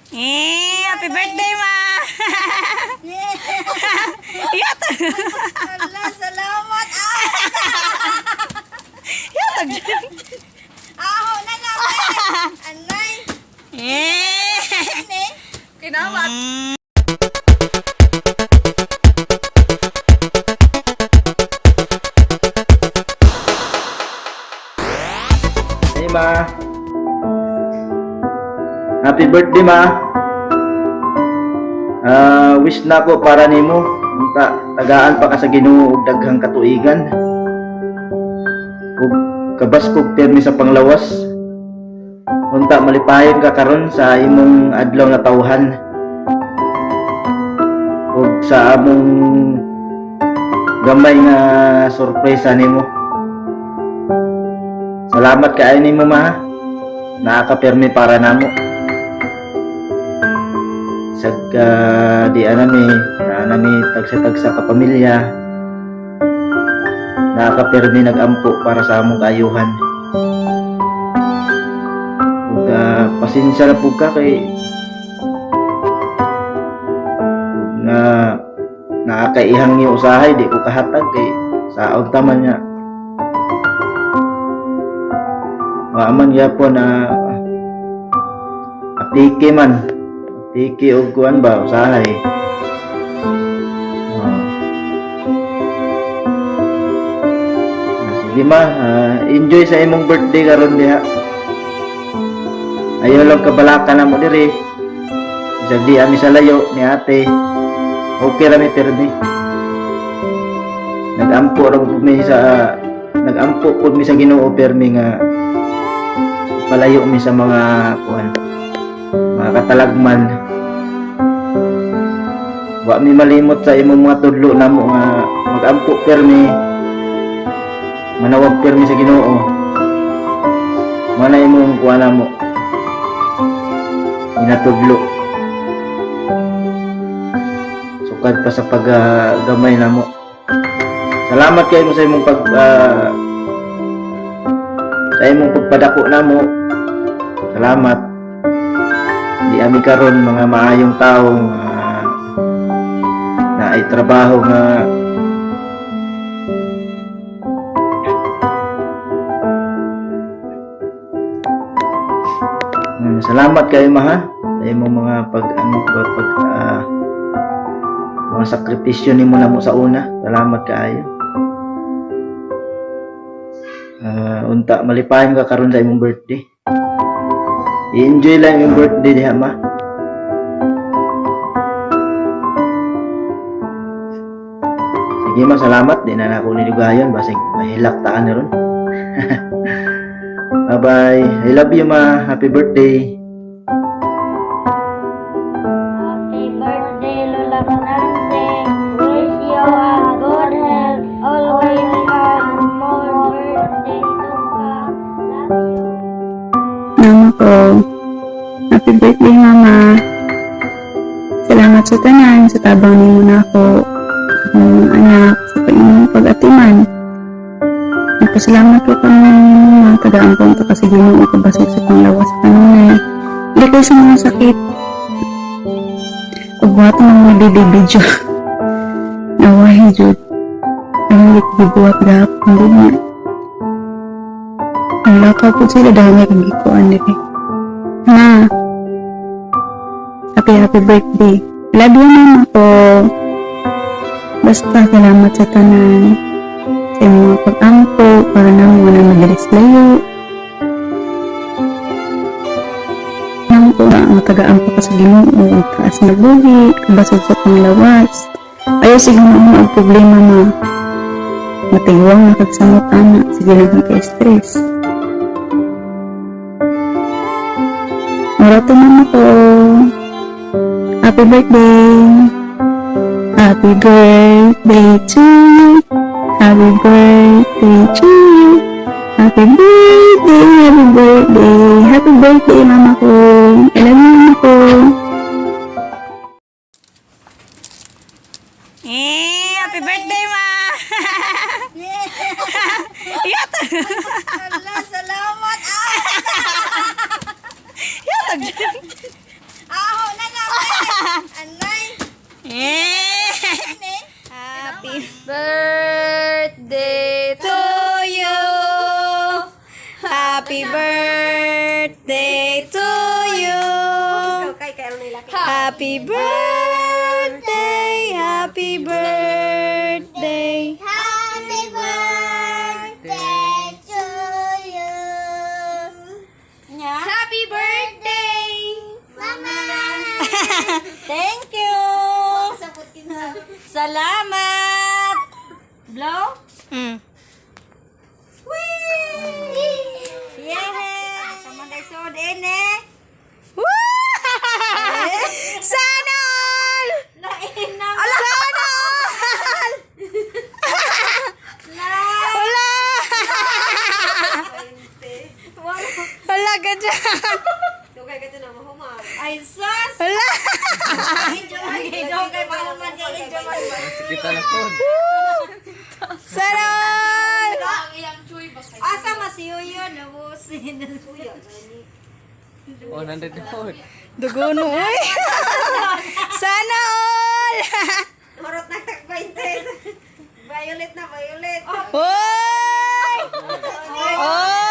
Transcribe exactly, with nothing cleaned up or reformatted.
Eh, happy birthday, ma! Yata! Ala, salamat! Ah! Yata! Aho na lang, eh! Anay! Eh! Ano, eh? Kinamat! Hey, ma. Happy birthday, ma. Ah, wish na ako para nimo. Unta, tagaan pa ka sa Ginoo og daghang katuigan. Ug kabaskog pirmi sa panglawas. Unta, malipayon ka karon sa imong adlaw na tawhan. Ug sa among gamay nga sorpresa nimo. Salamat kaayo nimo, ma. Nakakapirmi para namo. Sagka di anami, na nami tagsa-tagsa ka pamilya. Nakakapirmi nag-ampo para sa among kaayuhan. Ug, ah, pasensya na pud ka kay nga nakakaihang niyo usahay, di ko kahatag kay saon ta man niya. Wa man gyapon na apiki man. Apiki og kuan ba, usahay. Ah. Ah, sige ma, ah, enjoy sa imong birthday karon diha. Ayaw lang kabalaka namo diri. Bisag di ami sa layo ni ate, okay ra mi pirmi. Nag-ampo ra pud mi sa, nag-ampo pud mi sa Ginoo pirmi nga palayo mi sa mga, kuwan, mga katalagman. Wa mi malimot sa imong mga tudlo namo nga mag-ampo pirmi, manawag pirmi sa Ginoo. Mana imong kuwan namo. Ginatudlo. Sukad pa sa paggamay namo. Salamat kaayo sa imong pag, ah, sa imong pagpadako namo. Salamat. Di ami karon mga maayong tawo nga naay trabaho nga Mm, salamat kaayo, ma, ha, sa imong mga pag, ano, pag, pag, ah, mga sakripisyo nimo namo sa una. Salamat kaayo. Ah, unta, malipayon ka karon sa imong birthday. I-enjoy lang imong birthday diha, ma. Sige, ma, salamat. Di na nako nidugayon. Basig mahilak ta ka ni ron. Bye-bye. I love you, ma. Happy birthday. Happy birthday, Lola Grande. Wish you a good health. Always have more birthday to come. Love you. Mama ko. Happy birthday, Mama. Salamat sa tanan, sa tabang nimo nako, akong mga anak, sa painong pag-atiman. Nagpasalamat ko kang mga taga-ampon ta kasi Ginoo kabasig sa panglawas kanunay. Dili ko sa mga sakit. Ug buhat ang mga nagdi-video. Nawahi jud. Ang gibuhat gahapon, di niya. Ang lakaw po sila dahil may kagikuan diri. Ma, happy, happy birthday. Love you, mama ko. Basta, salamat sa tanan. Sa imong mga pag-ampo, para namo na madali sa layo. Nang ko na ang taga-ampo ka sa Ginoo, taas na buhi, kabasog sa panglawas. Ayaw sige mauna og problema, ma. Matigwang na kag samot, ana. Sige lang kag ka-stress. Marato, mama ko. Happy birthday. Happy birthday to you. Happy birthday to you. Happy birthday, happy birthday. Happy birthday, mama ko. I love you, mama ko. Eh, happy birthday, ma! Yata! Ala, salamat! Ah! Yata! Aho Happy birthday, happy birthday. Happy birthday to you. Nya? Happy birthday, Mama. Thank you. Sabot kita. Salamat. Blow? Mm. Wee! Yehey! Sa mga isod, ene. Woo! Sana all! Lain na. Ala! Sana all! Wala! Wala ka dyan! Dugay ka dyan, mahumag. Ay, sus! Wala! Enjoy, enjoy, enjoy, enjoy, enjoy. Kita na po. Sana all! Asa masiyo yun? Nabusin. One hundred na po. Dugo no, uy. Sana all! Marot na tag twenty. Violet na, violet. Hoy! Oh!